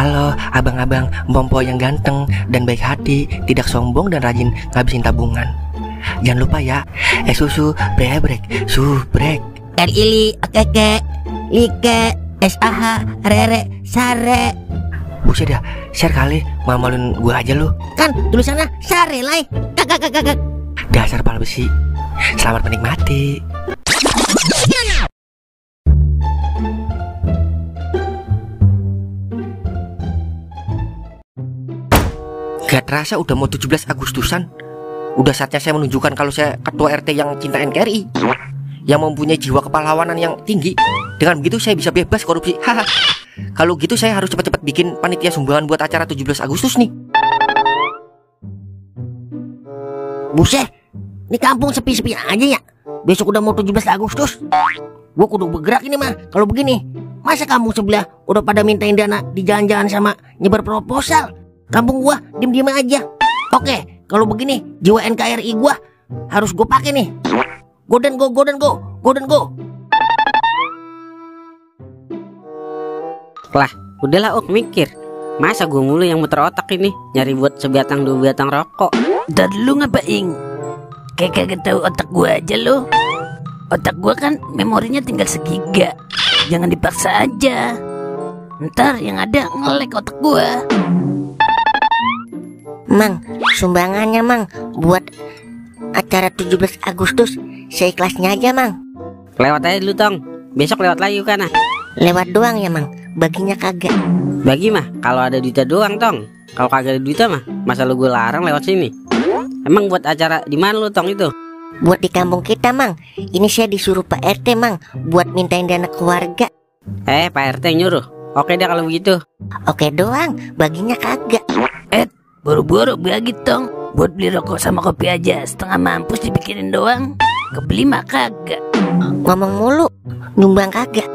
Halo abang-abang Mbompo yang ganteng dan baik hati, tidak sombong dan rajin ngabisin tabungan. Jangan lupa ya, susu brebrek, subrek. Ili, keke, like, SAH, rere, sare. Buset dah, share kali, mamalin gua aja lu. Kan tulisannya sare lai. Kakak. Dasar pala besi. Selamat menikmati. Gak terasa udah mau 17 Agustusan. Udah saatnya saya menunjukkan kalau saya ketua RT yang cinta NKRI, yang mempunyai jiwa kepahlawanan yang tinggi. Dengan begitu saya bisa bebas korupsi. Haha. Kalau gitu saya harus cepat-cepat bikin panitia sumbangan buat acara 17 Agustus nih. Buset, ini kampung sepi-sepi aja ya. Besok udah mau 17 Agustus. Gua kudu bergerak ini mah. Kalau begini, masa kampung sebelah udah pada mintain dana di jalan-jalan sama nyebar proposal, kampung gua diem-diem aja. Oke, kalau begini jiwa NKRI gua harus gua pakai nih. Go dan go. Lah, udahlah mikir. Masa gue mulu yang muter otak ini nyari buat sebatang dua batang rokok. Dan lu ngapain? Kayak kagak tahu otak gua aja lu. Otak gua kan memorinya tinggal segiga. Jangan dipaksa aja. Ntar yang ada ngelek otak gua. Mang, sumbangannya Mang buat acara 17 Agustus seikhlasnya aja Mang. Lewat aja dulu Tong. Besok lewat lagi kan ah. Lewat doang ya Mang, baginya kagak. Bagi mah kalau ada duitnya doang Tong. Kalau kagak ada duitnya mah masa lu gue larang lewat sini. Emang buat acara di mana lu Tong itu? Buat di kampung kita Mang. Ini saya disuruh Pak RT Mang buat mintain dana ke warga. Pak RT nyuruh. Oke deh kalau begitu. Oke doang, baginya kagak. Buru-buru bagi Tong. Buat beli rokok sama kopi aja setengah mampus dibikinin doang. Kebeli mah kagak. Ngomong mulu, nyumbang kagak.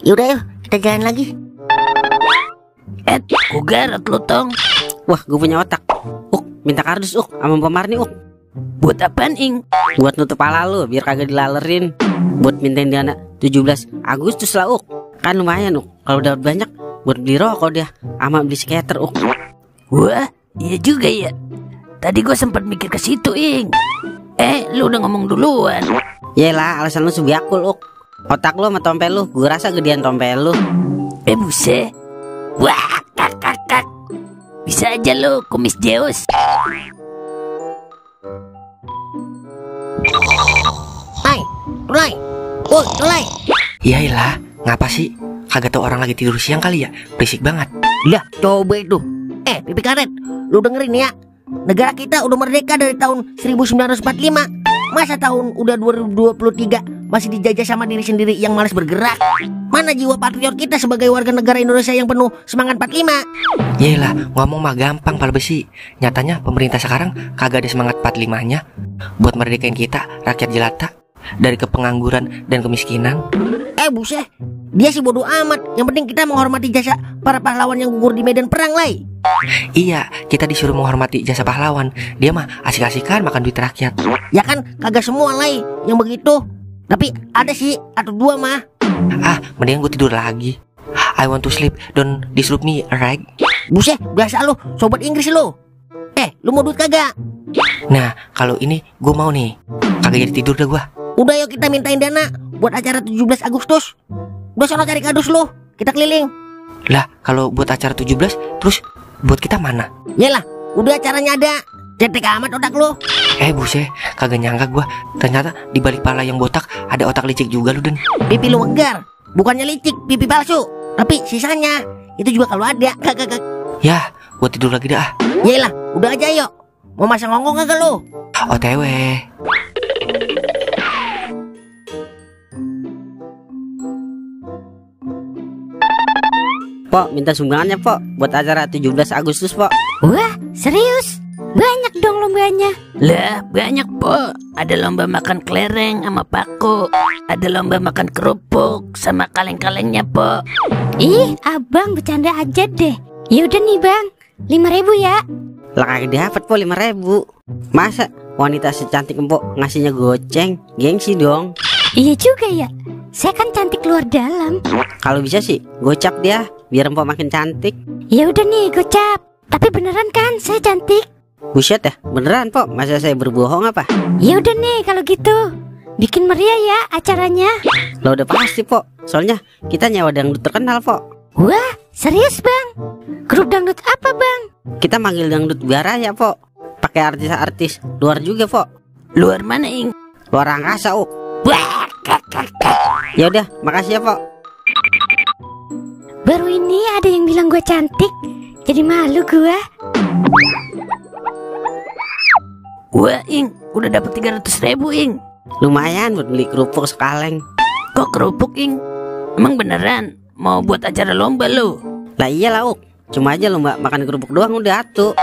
Yaudah yuk, kita jalan lagi. Ku garot lu Tong. Wah gue punya otak. Minta kardus sama pemarni Buat apaan Ing? Buat nutup pala lu biar kagak dilalerin. Buat mintain dana 17 Agustus lah Kan lumayan kalau dapat banyak buat beli rokok dia sama beli skater Wah iya juga ya. Tadi gue sempat mikir ke situ Ing. Lu udah ngomong duluan. Yelah alasan lu subiakul Otak lu sama tompel lu gue rasa gedean tompel lu. Buset. Wah kak. Bisa aja lu kumis Zeus. Hai, Tulai. Yailah, ngapa sih? Kagak tau orang lagi tidur siang kali ya? Berisik banget. Lah, coba itu. Pipi karet, lu dengerin ya. Negara kita udah merdeka dari tahun 1945. Masa tahun udah 2023 masih dijajah sama diri sendiri yang malas bergerak? Mana jiwa patriot kita sebagai warga negara Indonesia yang penuh semangat 45? Yelah, ngomong mah gampang pala besi. Nyatanya pemerintah sekarang kagak ada semangat 45-nya buat merdekain kita, rakyat jelata, dari kepengangguran dan kemiskinan. Buset, dia sih bodoh amat. Yang penting kita menghormati jasa para pahlawan yang gugur di medan perang, Lai. Iya, kita disuruh menghormati jasa pahlawan. Dia mah asik-asikan makan duit rakyat. Ya kan, kagak semua, Lai, yang begitu. Tapi ada sih, atau dua mah. Mendingan gue tidur lagi. I want to sleep, don't disturb me, right? Buset, biasa lu, sobat Inggris lu. Lu mau duit kagak? Nah, kalau ini gue mau nih. Kagak jadi tidur dah gue. Udah yuk kita mintain dana buat acara 17 Agustus. Udah sono cari kardus lu, kita keliling. Lah, kalau buat acara 17, terus buat kita mana? Yalah, udah acaranya ada. Cetek amat otak lu. Buset, kagak nyangka gue. Ternyata di balik pala yang botak ada otak licik juga lu, Den. Pipi lu wegar. Bukannya licik, pipi palsu. Tapi sisanya itu juga kalau ada. Kagak. Ya, gue tidur lagi dah. Yalah, udah aja yuk. Mau masang ngongkong kagak lu? OTW. Pok, minta sumbangannya Pok buat acara 17 Agustus Pok. Wah, serius? Banyak dong lombanya. Lah, banyak Pok. Ada lomba makan kelereng sama pako. Ada lomba makan kerupuk sama kaleng-kalengnya Pok. Ih, abang bercanda aja deh. Yaudah nih bang, 5.000 ya. Lah kagak dapat Pok 5.000. Masa wanita secantik Empok ngasihnya goceng? Gengsi dong. Iya juga ya. Saya kan cantik luar dalam. Kalau bisa sih gocap dia biar empok makin cantik. Ya udah nih, gocap. Tapi beneran kan saya cantik? Buset ya, beneran Pok, masa saya berbohong apa? Ya udah nih kalau gitu. Bikin meriah ya acaranya. Lo udah pasti Pok, soalnya kita nyewa dangdut terkenal Pok. Wah, serius Bang? Grup dangdut apa Bang? Kita manggil dangdut Baraya Pok. Pakai artis-artis luar juga Pok. Luar mana, Ing? Luar angkasa Wah, Ya udah, makasih ya Pok. Baru ini ada yang bilang gue cantik. Jadi malu gue. Wah, Ing, udah dapat 300.000, Ing. Lumayan buat beli kerupuk sekaleng. Kok kerupuk, Ing? Emang beneran mau buat acara lomba lo? Lah iya lah Uk, cuma aja lomba makan kerupuk doang udah atuh.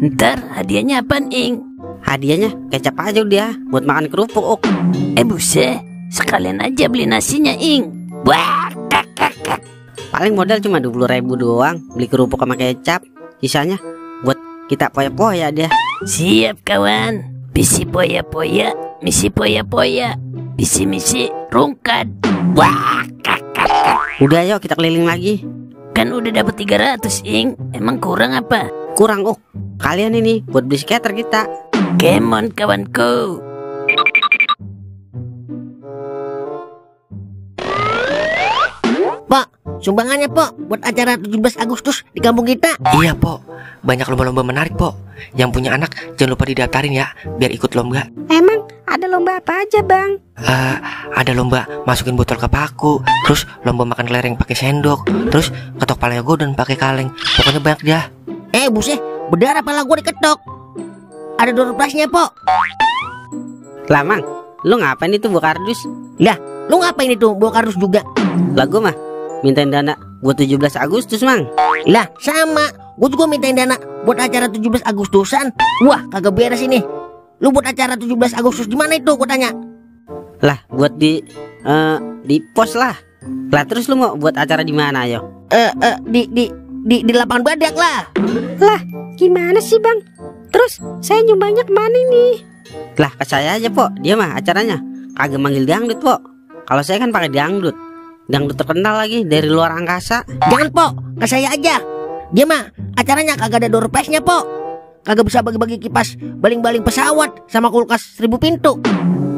Ntar hadiahnya apaan, Ing? Hadiahnya kecap aja udah buat makan kerupuk Uk. Buset, sekalian aja beli nasinya, Ing. Wah, Paling modal cuma 20.000 doang beli kerupuk sama kecap. Sisanya buat kita poya-poya deh. siap kawan. Bisi poya-poya, misi poya-poya, misi rungkat. Wah, Udah yuk kita keliling lagi. kan udah dapat 300, Ing. Emang kurang apa? Kurang Uk, kalian ini buat beli skater kita. Come on, kawanku. Pak, sumbangannya Pak buat acara 17 Agustus di kampung kita. Iya Pok, banyak lomba-lomba menarik Pok. Yang punya anak jangan lupa didaftarin ya, biar ikut lomba. Emang ada lomba apa aja Bang? Ada lomba masukin botol ke paku, terus lomba makan kelereng pakai sendok, terus ketok palanya godon pakai kaleng. Pokoknya banyak dah. Buset, berdarah pala gua diketok. Ada door prize-nya Pak. Lah Mang, lu ngapain itu bawa kardus? Lah, lu ngapain itu bawa kardus juga? Lah gua mah mintain dana buat 17 Agustus Mang. Lah, sama. Gua juga mintain dana buat acara 17 Agustusan. Wah, kagak beres ini. Lu buat acara 17 Agustus di mana itu gua tanya? Lah buat di pos lah. Lah terus lu mau buat acara di mana ayo? Di lapangan badak lah. Lah, gimana sih Bang? Terus saya nyumbangnya kemana nih? Lah ke saya aja Pok, dia mah acaranya kagak manggil dangdut Pok. Kalau saya kan pakai dangdut. Dangdut terkenal lagi dari luar angkasa. Jangan Pok, ke saya aja. Dia mah acaranya kagak ada door prize-nya Pok. Kagak bisa bagi-bagi kipas baling-baling pesawat sama kulkas 1000 pintu.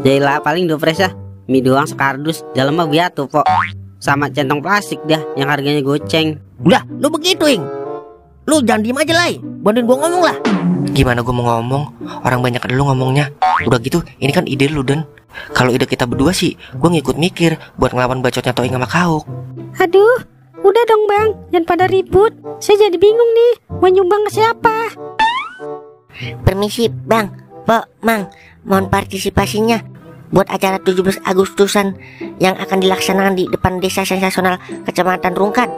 Jailah paling dopresnya mie doang sekardus, dalam mah biatu Pok. Sama centong plastik dah yang harganya goceng. Udah, lu begitu, Ing. Lu jangan diem aja, Lai. Bantuin gua ngomong lah. Gimana gue mau ngomong? Orang banyak ada lu ngomongnya. Udah gitu, ini kan ide lu Dan. Kalau ide kita berdua sih, gue ngikut mikir buat ngelawan bacotnya Toing sama Kauk. Aduh, udah dong Bang, jangan pada ribut. Saya jadi bingung nih, mau nyumbang ke siapa? Permisi, Bang. Pok, Mang, mohon partisipasinya buat acara 17 Agustusan yang akan dilaksanakan di depan Desa Sensasional Kecamatan Rungkat.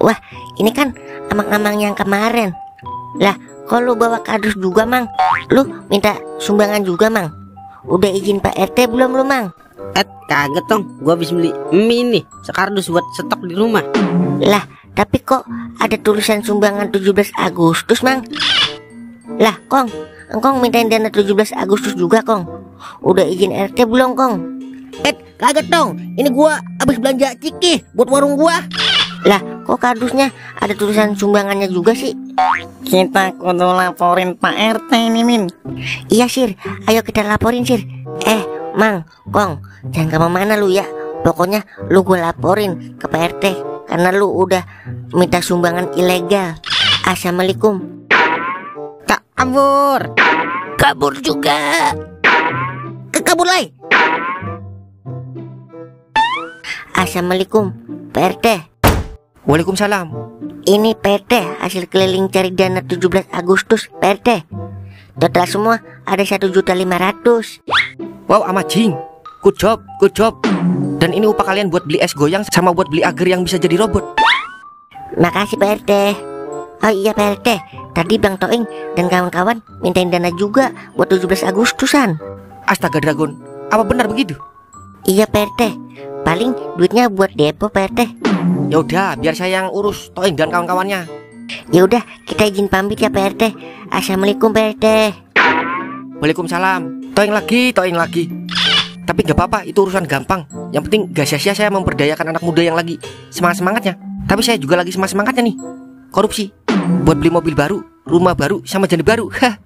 Wah, ini kan amang-amang yang kemarin. Lah, kok lu bawa kardus juga, Mang? Lu minta sumbangan juga, Mang? Udah izin Pak RT belum lu, Mang? Kaget dong, gua habis beli mie nih, sekardus buat stok di rumah. Lah, tapi kok ada tulisan sumbangan 17 Agustus, Mang? Lah, Kong, engkong mintain dana 17 Agustus juga, Kong. Udah izin RT belum, Kong? Kaget dong, ini gua habis belanja ciki buat warung gua. Lah, kok kardusnya ada tulisan sumbangannya juga sih? Kita kudu laporin Pak RT ini, Min. Iya, Sir, ayo kita laporin, Sir. Mang, Kong, jangan kemana-mana lu ya. Pokoknya lu gua laporin ke Pak RT karena lu udah minta sumbangan ilegal. Assalamualaikum. Kabur. Kabur juga. Kabur, Lai. Assalamualaikum, Pak RT. Waalaikumsalam. Ini PT hasil keliling cari dana 17 Agustus, PT. Total semua ada 1.500.000. Wow, amazing. Good job, good job. Dan ini upah kalian buat beli es goyang sama buat beli agar yang bisa jadi robot. Makasih Pak RT. Oh iya Pak RT, tadi Bang Toing dan kawan-kawan mintain dana juga buat 17 Agustusan. Astaga Dragon, apa benar begitu? Iya Pak RT, paling duitnya buat depo Pak RT. Ya udah, biar saya yang urus Toing dan kawan-kawannya. Ya udah, kita izin pamit ya Pak RT. Assalamualaikum Pak RT. Waalaikumsalam. Toing lagi, Toing lagi. Tapi gak apa-apa, itu urusan gampang. Yang penting gak sia-sia saya memberdayakan anak muda yang lagi semangat-semangatnya. Tapi saya juga lagi semangat-semangatnya nih, korupsi. Buat beli mobil baru, rumah baru, sama janda baru. Hah.